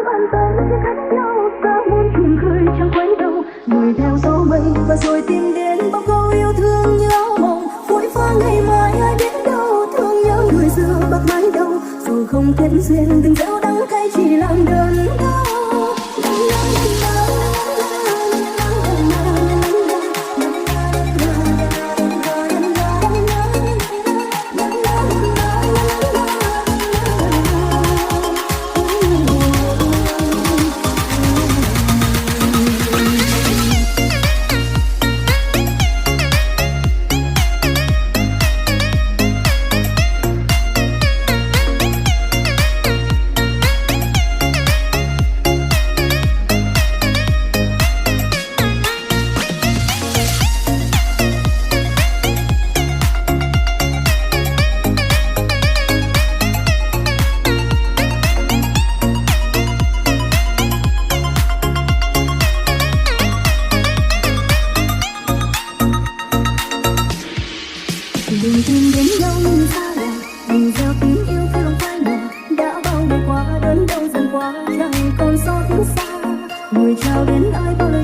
Bàn tay nắm chặt nhau, ta muốn mỉm cười chẳng quay đầu. Đuổi theo gió mây và rồi tìm đến bao câu yêu thương như áo mộng. Phôi pha ngày mai ai biết đâu, thương nhớ người xưa bạc mái đầu. Dù không kết duyên, từng giọt đắng cay chỉ làm đớn đau. Đừng tìm đến đâu như xa lạ, đừng gieo tiếng yêu thương phai mờ. Đã bao ngày qua đớn đau dần qua, chẳng còn xót xa. Người trao đến ai bao lời